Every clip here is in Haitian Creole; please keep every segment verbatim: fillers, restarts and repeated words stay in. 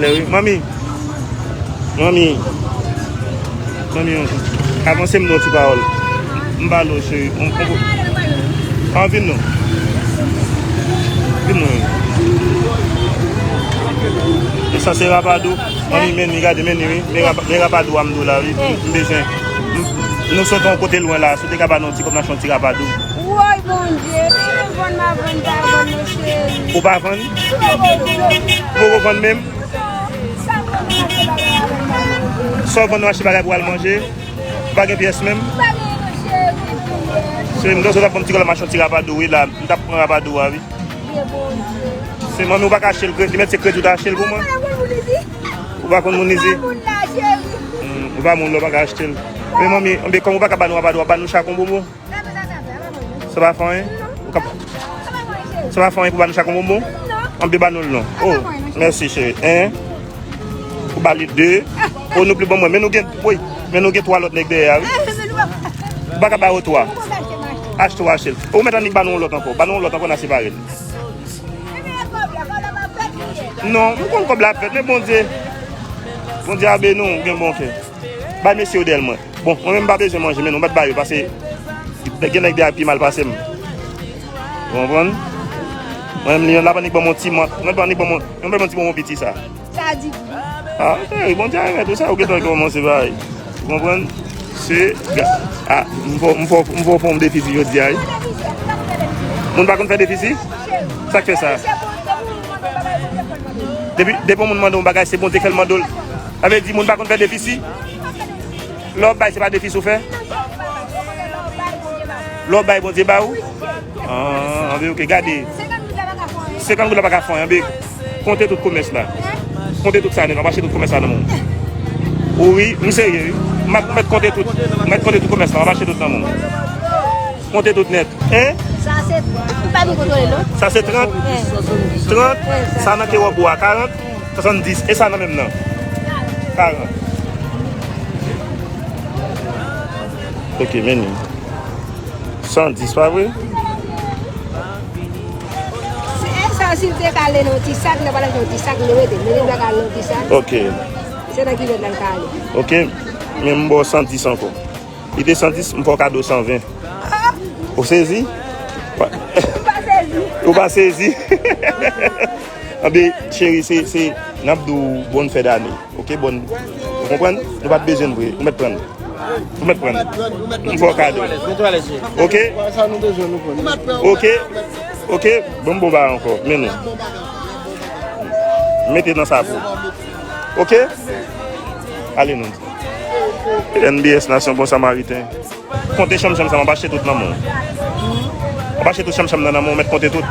Lè wi. Manmi. Manmi. Manmi, avanse m nan yon ti pawòl. M pale w, cheri. On, on, an vin non. Vin non. E sa se rapadou. Manmi, men ni, gade, men ni, wi. Men rapa-, men rapadou a m dou la, wi. M bezwen. M, nou sot yon kote lwen la. Si w te ka ba nou yon ti kòb, n a fè yon ti rapadou. Woy, Bondye, men vann m a vann, pa vann non, cheri. Ou pa vann? Ou poko vann menm? Sa w vann nan achte bagay pou al manje? Ou pa gen pyès menm? Cheri, m ta sot ap pran ti kòb la, m achte yon ti rapadou, wi, la. M t ap pran rapadou a, wi. Se manmi, ou pa ka achte l, kredi, mèt se kredi ou ta achte l pou mwen. Ou pa konn moun Lizi? Hmm, ou pa moun la, ou pa ka achte l. Men manmi, anben, kòm ou pa ka ba nou rapadou, w ap ba nou chak yon bonbon? Sa pa fè anyen? Ou ka, sa pa fè anyen pou ba nou chak yon bonbon? Anben, ba nou l non. Oh, mèsi, cheri. En. Ou ba li de. Oh, nou pli ban mwen. Men nou gen, woy, men nou gen twa lòt nèg dèyè a, wi. Ou pa ka ba yo twa. Achte w, achte l. Ou mèt annik ba nou yon lòt ankò. Ba nou yon lòt ankò, n a separe l. Non, m konn kòb la ap fèt, men Bondye. Bondye a beni w, ou gen bon kè. Bay mesye yo dèyè l mwen. Bon, mwen menm m pa bezwen manje, men nou mèt ba yo, paske gen nèg dèyè ki pi mal pase m. Ou konprann? Mwen menm, li menm, l ap annik ban m yon ti mant. Mwen pa annik ban m yon, mwen pa ban m ti bonbon piti sa. Sa di ki? Ah, cheri, Bondye a remèt ou sa, ou gentan kòmanse bay. Ou konprann? Se, ah, m fò, m fò, m fò fè yon defisi jodi a, wi. Moun pa konn fè defisi? Sa k fè sa? Depi, depi yon moun mande yon bagay, se Bondye k fè l mande w l. Sa vle di, moun pa konn fè defisi? Lè w ap bay, se pa defisi w fè? Lè w ap bay, Bondye ba ou? Ah, anben, ok, gade. Senkant goud la pa ka fè anyen, anben. Konte tout komès la. Konte tout sa nèt, w ap achte tout komès la nan men w. Wi, m serye, wi. M ap mèt konte tout. M mèt konte tout komès la, w ap achte tout nan men w. Konte tout nèt. Hein? Sa se, m pa vin kontwole, non. Sa se trant? Trant? Sa nan ke wòb ou a, karant? Swasanndis. E sa nan menm nan? Karant. Ok, men li. San dis, pa vre? E sa, si l te ka ale nan yon ti sak, l ta pral achte yon ti sak, li rete. Men li pa ka ale nan yon ti sak. Ok. Se nan kivèt la l ka ale. Ok. Men m ba w san dis ankò. Li te san dis, m fè w kado san ven. Ou sezi? Ou pa sezi? Ou pa sezi? Anben, cheri, se, se, n ap di w bòn fè dane. Ok, bòn. Ou konprann? Nou pa t bezwen l vre. Ou mèt pran l. Ou mèt pran l. M fè w kado. Ok? Ok? Ok? Bon, bon, ba ankò. Men nou. Mete nan sa pou. Ok? Ale nou. N B S Nasyon Bon Samariten. Konte chanm chanm sa, m ap achte tout nan men w. M ap achte tout chanm chanm nan nan men w, mèt konte tout.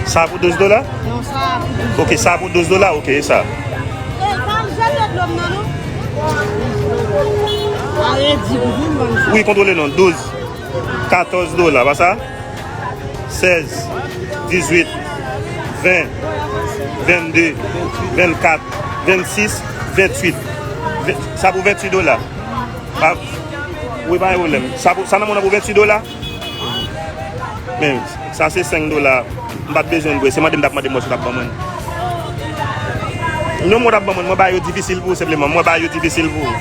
Sa pou douz dola? Non, sa pou douz. Ok, sa pou douz dola, ok, e sa. E pa m jete dlo m nan, non. Wi, kontwole non, douz. Katòz dola, pa sa? Sèz, dizuit, ven, vennde, vennkat, vennsis, venntuit. Ven-, sa pou venntuit dola. Pa, wi, pa gen pwoblèm. Sa pou, sa nan men w nan pou venntuit dola? Men, sa se senk dola. M pa t bezwen l vre. Se mande m t ap mande m wè si w t ap ban mwen. Non, mwen t ap ban mwen. Mwen ba yo difisil pou ou senpleman. Mwen ba yo difisil pou ou.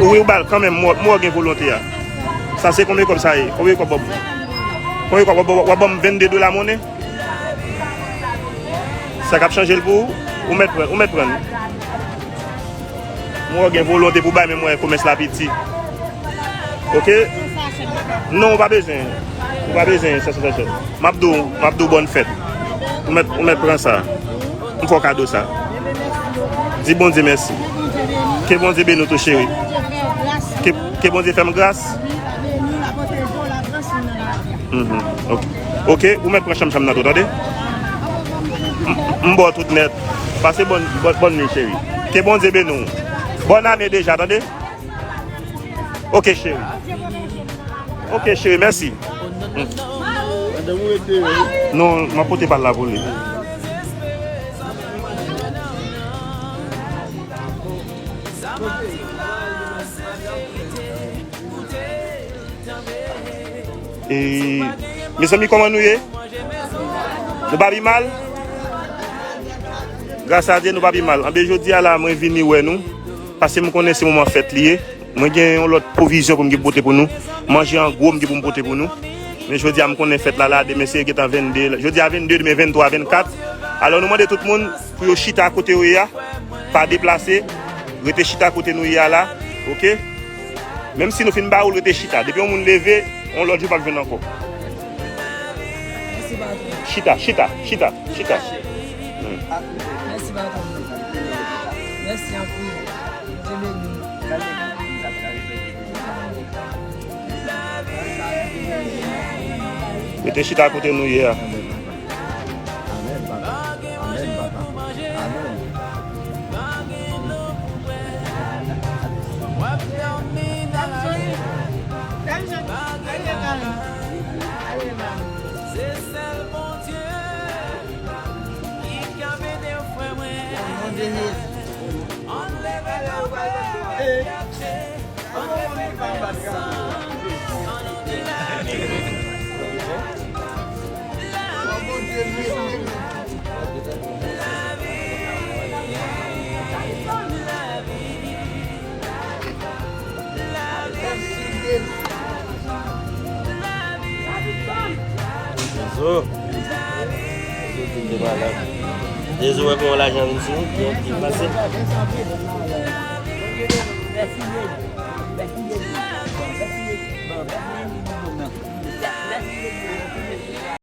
Wi, ou ba l kanmenm. Mwen, mwen gen volonte a. Sa se konbyen kòb sa ye? Konbyen kòb w ap, konbyen kòb w ap, w ap ban m vennde dola monnen? Sa k ap chanje l pou ou? Ou mèt pran, ou mèt pran. Mwen gen volonte pou bay, men mwen wè komès la piti. Ok? Non, ou pa bezwen. Ou pa bezwen, sa, sa, sa, sa. M ap di w, m ap di w bòn fèt. Ou mèt, ou mèt pran sa. M fè w kado sa. Di Bondye mèsi. Ke Bondye beni w tou, cheri. Ke, ke Bondye fè m gras. Mhm. Ok. Ok, ou mèt pran chanm chanm nan tou, tande? M, m ba w tout nèt. Pase bòn, bòn, bòn nwi, cheri. Ke Bondye beni w. Bòn ane deja, tande? Ok, cheri. Ok, cheri, mèsi. Non, m ap pote bal la pou li. E, mezanmi, kòman nou ye? Nou pa pi mal? Gras a Dye, nou pa pi mal. Anben, jodi a la, mwen vini wè nou, paske m konnen se moman fèt li ye. Mwen gen yon lòt pwovizyon pou m gen pote pou nou. Manje an gwo m gen pou m pote pou nou. Men jodi a, m konnen fèt la la, demen se gentan vennde. Jodi a vennde, demen venntwa, vennkat. Alò, nou mande tout moun pou yo chita kote yo ye a. Pa deplase. Rete chita kote nou ye a la. Ok? Menm si nou fin ba ou l, rete chita. Depi yon moun leve, yon lòt jou p ap jwenn ankò. Mèsi, patwon. Chita, chita, chita, chita. Hmm. Mèsi, patwon. Mèsi anpil. Bondye beni w. Rete chita kote nou ye a. Amèn, papa. Amèn, papa. Amèn. Se sèl Bondye ki ka beni frè mwen. Ann leve lòt bò, ann leve lòt bò. Zo. Zo te malad. Dezo wè kòman lajan vin sou ou, byen, byen pase.